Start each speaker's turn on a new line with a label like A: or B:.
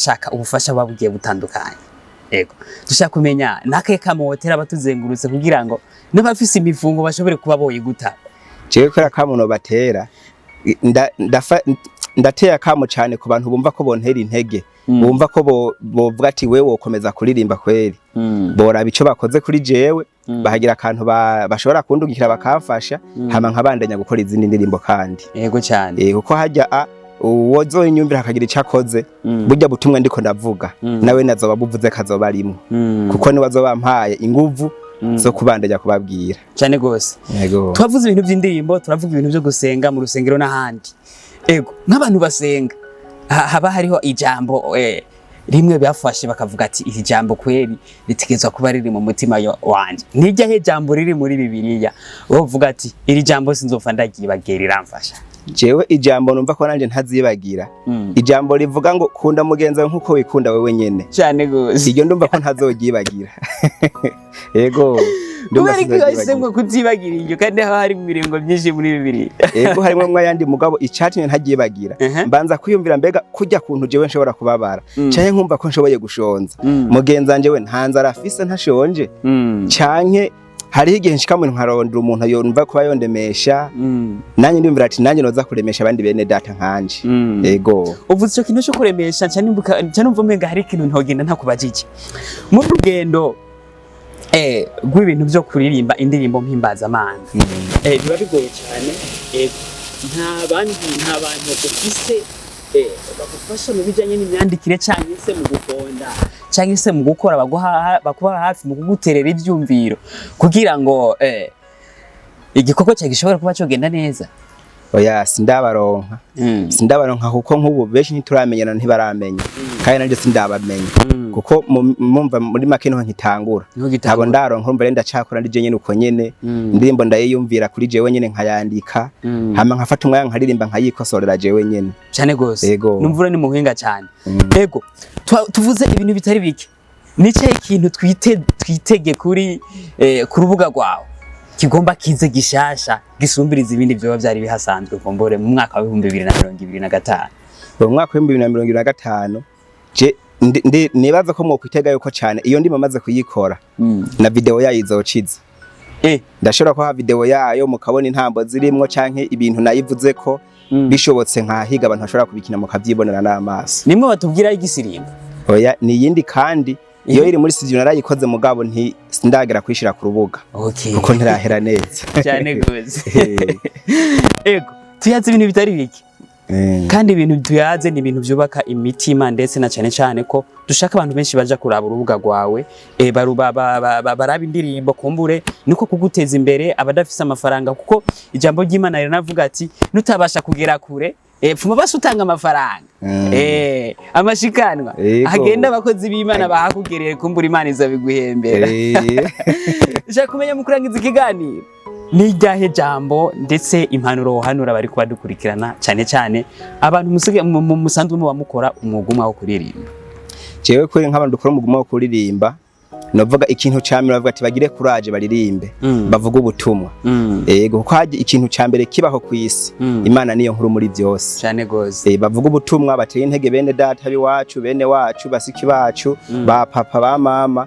A: Bashaka ubufasha buba bugiye butandukanye. Ego, dushaka kumenya nakahe kamo wotera abatuzengurutse kugira ngo n'abafise imifungo bashobore kuba boyiguta.
B: Jewe kubera kamo batera, ndateye akamo cane ku bantu bumva ko bontera intege, bumva ko bovuga ati: "We wokomeza kuririmba kweri." Boraba ico bakoze kuri jewe, bahagira akantu bashobora kundungikira, bakamfasha, hama nkabandanya gukora izindi ndirimbo kandi.
A: Yego cyane.
B: Kuko harya uwozoyinyumvira akagira ico akoze, burya butumwa ndiko ndavuga, nawe nazoba buvuze, kazoba arimwo, kuko niwe azoba ampaye inguvu zo kubandanya kubabwira.
A: Cyane gose.
B: Yego.
A: Twavuze ibintu by'indirimbo, turavuga ibintu byo gusenga mu rusengero n'ahandi. Ego, nk'abantu basenga, haba hariho ijambo rimwe bafashe bakavuga ati: "Iri jambo kweri ritegerezwa kuba riri mu mutima wanje." Nirya he jambo riri muri Bibiliya wowe uvuga ati: "Iri jambo sinzopfa ndagyibagiye, riramfasha"?
B: Jewe ijambo numva ko nanje ntazibagira, ijambo rivuga ngo: "Kunda mugenzi wawe nkuko wikunda wewe nyene."
A: Cyane gose.
B: Iryo ndumva ko ntazogyibagira. Yego, ndumva
A: Kubera ko
B: sinzogyibagira.
A: wahisemo kutibagira iryo kandi haba hari imirongo myinshi muri Bibiliya?
B: Yego, harimwo mwe ayandi, mugabo icatumye ntagyibagira, mbanza kwiyumvira: mbega kurya kuntu jewe nshobora kubabara canke nkumva ko nshoboye gushonza, mugenzi wanje we nta nzara afise, ntashonje? Canke hariho igihe nshika mu nkarondera umuntu yumva kuba yondemesha, nanjye ndumvira ati: "Nanjye noza kuremesha abandi bene data nkanje." Yego.
A: Uvuze ico kintu cyo kuremesha, nca nimbuka, nca numva umenga hari ikintu ntogenda ntakubajije. Muri rugendo rw'ibintu byo kuririmba indirimbo mpimbazamana, biba bigoye cyane. Nta bandi, nta bantu ufise bagufasha mu bijanye n'imyandikire cyangwa se mu gukonda cyangwa se mu gukora, baguha, bakuba hafi mu kuguterera ivyumviro kugira ngo igikorwa cyawe gishobora kuba cyogenda neza?
B: Oya, sindabaronka. Sindabaronka kuko nk'ubu benshi ntituramenyana, ntibaramenya, kandi nanjye sindabamenya, kuko mumva muri make niho nkitangura.
A: Niho
B: Ntabwo
A: gitangura.
B: ndaronka. Urumva rero ndacakora ndi jenyene uko nyene. Indirimbo ndayiyumvira kuri jewe nyene, nkayandika, hama nkafata umwanya nkaririmba, nkayikosorera jewe nyene.
A: Cyane gose.
B: Yego.
A: Numvura ni muhinga cyane. Ego, tuvuze ibintu bitari bike. Nicaye ikintu twitege kuri ku rubuga rwawe kigomba kize gishasha gisumbiriza ibindi vyoba vyari bihasanzwe kumbure mu mwaka wa 2025?
B: Mu mwaka wa 2025, je nibaza ko mwokwitega yuko cane iyo ndimo maze kuyikora, na video yayo izociza. Ndashobora kuha video yayo mukabona intambo zirimwo canke ibintu nayivuzeko. Bishobotse nkahiga abantu bashobora kubikina, mukavyibonera n'amaso.
A: Nimwe batubwira igisirimba?
B: Oya, ni iyindi kandi iyo iri muri studio, narayikoze, mugabo nti sindagera kuyishira ku rubuga kuko ntirahera neza.
A: Cyane gose. Ego, tuyaze ibintu bitari bike, kandi ibintu tuyaze ni ibintu byubaka imitima, ndetse na cyane cyane ko dushaka abantu benshi baja kuraba urubuga rwawe, baraba indirimbo kumbure niko kuguteza imbere abadafise amafaranga, kuko ijambo ry'Imana rinavuga ati: "Nutabasha kugera kure, pfuma basi utanga amafaranga, amashikanwa agenda abakozi b'Imana bahakugereye, kumbura Imana izabiguhembera." Ushaka kumenya mu kurangiza ikiganiro ni iryahe jambo ndetse impanuro wohanura bari kuba dukurikirana, cyane cyane abantu musanzwe muba mukora umwuga umwe wo kuririmba?
B: Jewe kuri nk'abantu dukora umuguma wo kuririmba, novuga ikintu ca mbere, bavuga ati bagire courage, baririmbe, bavuge ubutumwa. Yego, kuko haje ikintu ca mbere kibaho kw'isi, Imana niyo nkuru muri byose.
A: Cyane gose.
B: Bavuga ubutumwa, bateye intege bene data b'iwacu, bene wacu, basiki bacu, ba papa, ba mama.